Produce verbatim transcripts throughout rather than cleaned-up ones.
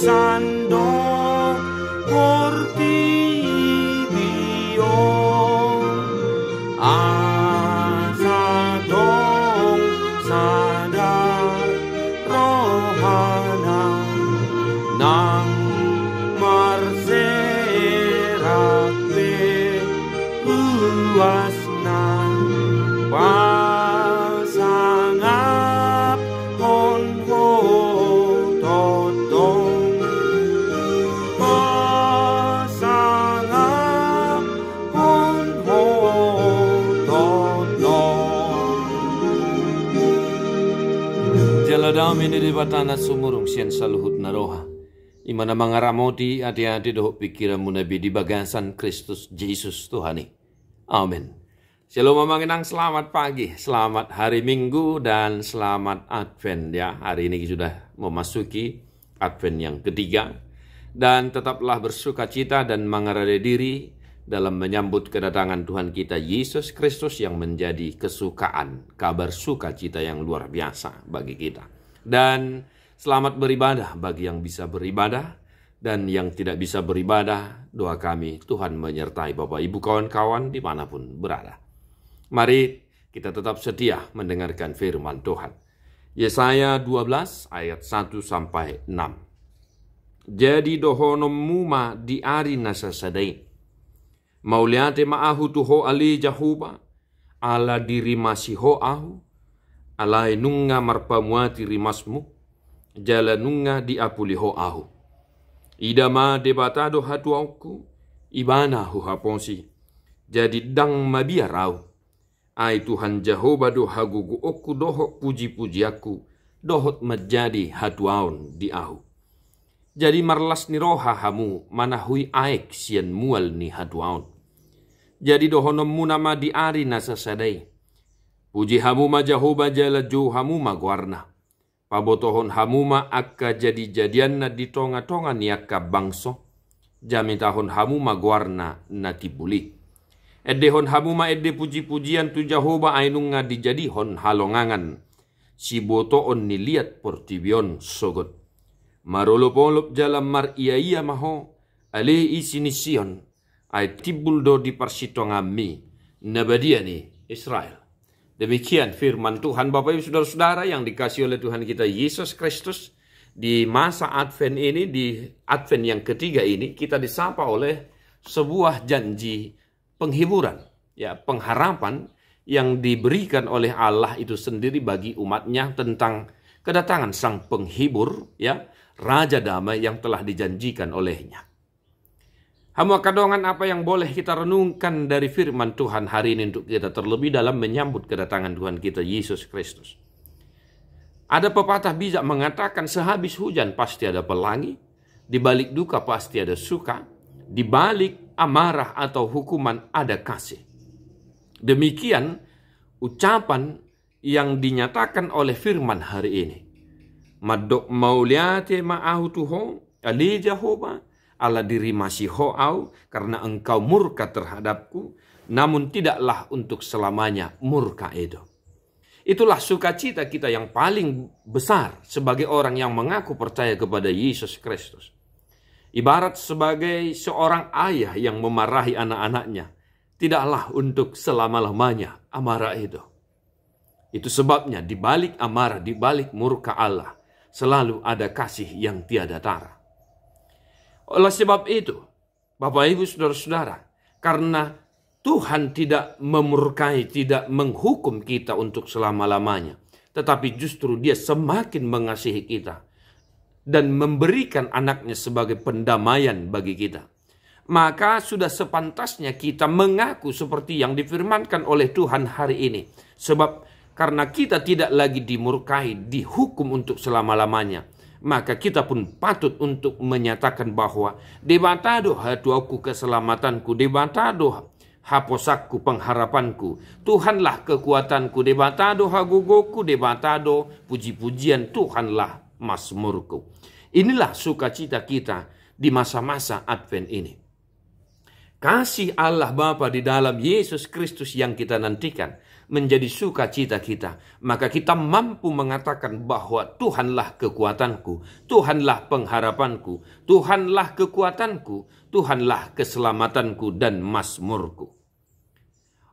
Sandok portibi on, asa dong sada rohana, nang marserak pe ruas na pasangaphon ho tongtong, pasangaphon ho tongtong. Jala dame ni Debata na sumurung sian saluhut na roha, i ma na mangaramoti ateate dohot pingkiranmuna be di bagasan Kristus Jesus Tuhan i. Amen. Shalom Amang Inang, selamat pagi, selamat hari Minggu, dan selamat Advent ya. Hari ini sudah memasuki Advent yang ketiga. Dan tetaplah bersukacita dan mengerade diri dalam menyambut kedatangan Tuhan kita Yesus Kristus yang menjadi kesukaan, kabar sukacita yang luar biasa bagi kita. Dan selamat beribadah bagi yang bisa beribadah, dan yang tidak bisa beribadah, doa kami Tuhan menyertai Bapak Ibu kawan-kawan dimanapun berada. Mari kita tetap setia mendengarkan firman Tuhan. Yesaya dua belas ayat satu sampai enam. Jadi dohononmu ma di ari na sasada i: Mauliate ma ahu tu ho ale Jahowa, ala dirimasi ho ahu, alai nunga marpamuati rimasmu, jala nunga diapuli ho ahu. Ida ma Debata do hatuaonku, ibana huhaposi, jadi ndang mabiar ahu. Ai Tuhan Jahowa do hagogoonku dohot pujipujianku, dohot manjadi hatuaon di ahu. Jadi marlas ni roha hamu manahui aek sian mual ni hatuaon. Jadi dohononmuna ma di ari na sasada i: Puji hamu ma Jahowa jala jou hamu ma goarna. Pabotohon hamu ma angka jadijadianna di tongatonga ni angka bangso, jamitahon hamu ma goarna na timbul i. Endehon hamu ma ende pujipujian tu Jahowa, ai nunga dijadihon halongangan sibotoon ni liat portibi on sogot. Marolopolop jala mariaia ma ho, ale isi ni Sion, ai timbul do di parsitonganmi na badia ni Israel. Demikian firman Tuhan. Bapak Ibu Saudara-saudara yang dikasihi oleh Tuhan kita Yesus Kristus, di masa Advent ini, di Advent yang ketiga ini, kita disapa oleh sebuah janji penghiburan, ya, pengharapan yang diberikan oleh Allah itu sendiri bagi umat-Nya tentang kedatangan Sang Penghibur, ya, Raja Damai yang telah dijanjikan oleh-Nya. Hamu angka dongan, apa yang boleh kita renungkan dari firman Tuhan hari ini untuk kita, terlebih dalam menyambut kedatangan Tuhan kita Yesus Kristus? Ada pepatah bijak mengatakan, sehabis hujan pasti ada pelangi, di balik duka pasti ada suka, di balik amarah atau hukuman ada kasih. Demikian ucapan yang dinyatakan oleh firman hari ini. Mandok mauliate ma ahu tu ho, ale Jahowa, ala dirimasi ho ahu, karena Engkau murka terhadapku, namun tidaklah untuk selamanya murka i do. Itulah sukacita kita yang paling besar sebagai orang yang mengaku percaya kepada Yesus Kristus. Ibarat sebagai seorang ayah yang memarahi anak-anaknya, tidaklah untuk selama-lamanya amarah itu. Itu sebabnya di balik amarah, di balik murka Allah, selalu ada kasih yang tiada tara. Oleh sebab itu, Bapak Ibu Saudara-saudara, karena Tuhan tidak memurkai, tidak menghukum kita untuk selama-lamanya, tetapi justru Dia semakin mengasihi kita dan memberikan anak-Nya sebagai pendamaian bagi kita. Maka sudah sepantasnya kita mengaku seperti yang difirmankan oleh Tuhan hari ini. Sebab karena kita tidak lagi dimurkai, dihukum untuk selama-lamanya, maka kita pun patut untuk menyatakan bahwa Debata do hatuaonku, keselamatanku, Debata do haposanku, pengharapanku, Tuhanlah kekuatanku, Debata do hagogoonku, Debata do puji-pujian, Tuhanlah masmurku. Inilah sukacita kita di masa-masa Advent ini. Kasih Allah Bapa di dalam Yesus Kristus yang kita nantikan, menjadi sukacita kita, maka kita mampu mengatakan bahwa Tuhanlah kekuatanku, Tuhanlah pengharapanku, Tuhanlah kekuatanku, Tuhanlah keselamatanku dan mazmurku.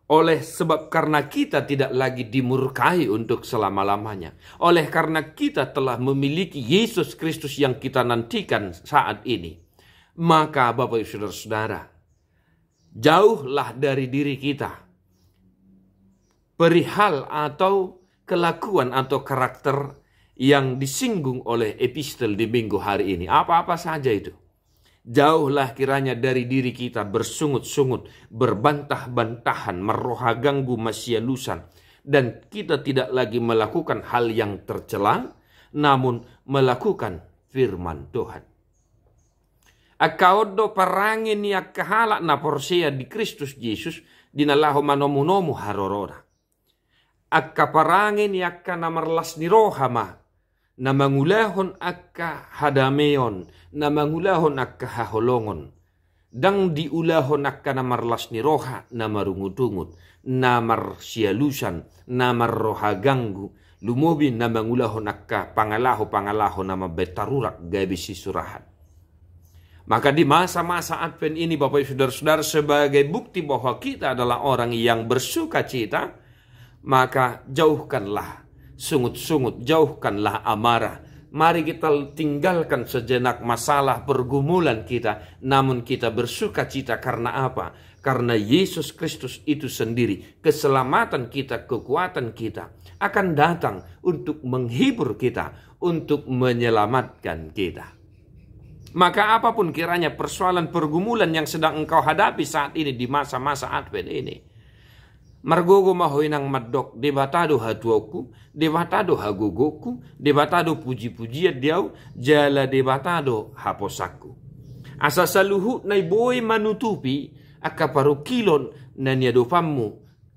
Oleh sebab karena kita tidak lagi dimurkai untuk selama-lamanya, oleh karena kita telah memiliki Yesus Kristus yang kita nantikan saat ini, maka Bapak Ibu Saudara-saudara, jauhlah dari diri kita perihal atau kelakuan atau karakter yang disinggung oleh epistel di minggu hari ini. Apa-apa saja itu. Jauhlah kiranya dari diri kita bersungut-sungut, berbantah-bantahan, marroha ganggu, masialusan. Dan kita tidak lagi melakukan hal yang tercela, namun melakukan firman Tuhan. Angka on do parange ni angka halak na porsea di Kristus Jesus, di na laho manomu-nomu harorona. Angka parange ni angka na marlas ni roha ma, na mangulahon angka hadameon, na mangulahon angka haholongon. Ndang diulahon angka na marlas ni roha, na marungut-ungut, na marsialusan, na marroha ganggu, lumobi na mangulahon angka pangalaho-pangalaho na mambaen tarurak gabe sisurahan. Maka di masa-masa Advent ini, Bapak Ibu Saudara-saudara, sebagai bukti bahwa kita adalah orang yang bersukacita, maka jauhkanlah sungut-sungut, jauhkanlah amarah. Mari kita tinggalkan sejenak masalah pergumulan kita, namun kita bersukacita. Karena apa? Karena Yesus Kristus itu sendiri, keselamatan kita, kekuatan kita, akan datang untuk menghibur kita, untuk menyelamatkan kita. Maka apapun kiranya persoalan pergumulan yang sedang engkau hadapi saat ini di masa-masa Advent ini, margogo ma ho inang mandok, Debata do hatuaonku, Debata do hagogoonku, Debata do puji-pujian di ahu, jala Debata do haposanku. Asa saluhutna i boi manutupi angka parungkilon na niadopanmu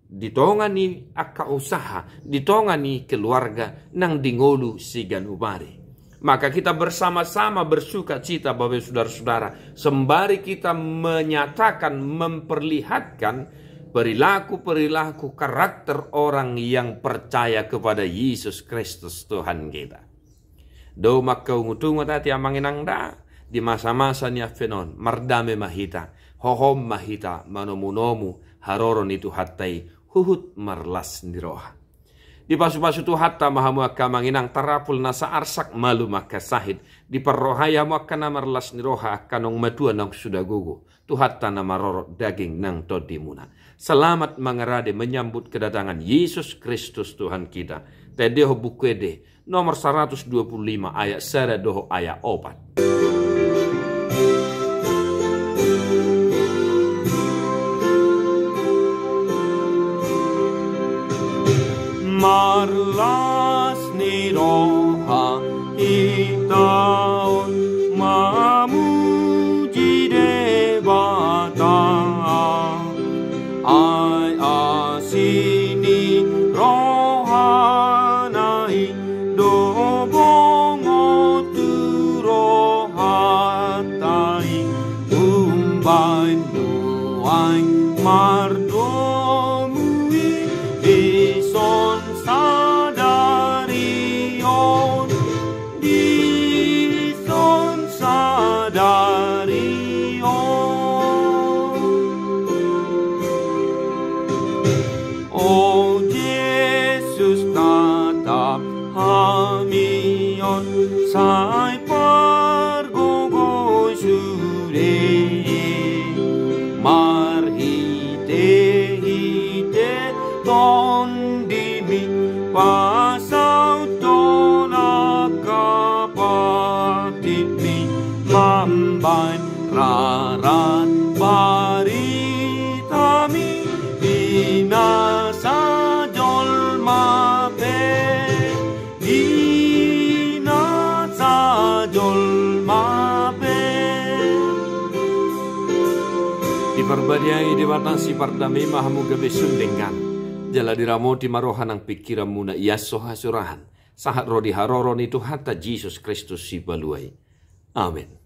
di tonga ni angka usaha, di tonga ni keluarga nang di ngolu siganup ari. Maka kita bersama-sama bersukacita, Bapak Ibu Saudara-saudara, sembari kita menyatakan, memperlihatkan perilaku-perilaku karakter orang yang percaya kepada Yesus Kristus Tuhan kita. Dao mangkaungut-ungut hata, amang inang, da, di masa-masa ni Advent on, mardame ma hita, hohom ma hita manomu-nomu haroro ni Tuhanta i, huhut marlas ni roha. Dipasu-pasu Tuhanta ma hamu angka amang inang, tarapul nasa arsak, malum angka sahit, diparrohai hamu angka na marlas ni roha, angka naung matua, naung suda gogo, Tuhanta na marorot daging nang tondimuna. Selamat mangarade menyambut kedatangan Yesus Kristus Tuhan kita. Taendehon Buku Ende nomor saratus dua pulu lima, ayat sada dohot ayat opat. Marlas ni roha hita on mamuji Debata. Ai asi ni rohana i do bongot tu rohanta i, umbaen nuaeng mardomu i dison sadari on, dison sadari on. O Jesus, tatap hami on sai pargogoi sude, marhite-hite Tondimi pasaut on angka patikmi, mambaen rarat baritami di nasa jolma pe, di nasa jolma pe. Diparbadiai Debata sipardame ma hamu gabe sun denggan, jala diramoti ma roha nang pingkiranmuna i asi so hasurahan, sahat ro di haroro ni Tuhanta Jesus Kristus Sipalua i. Amen.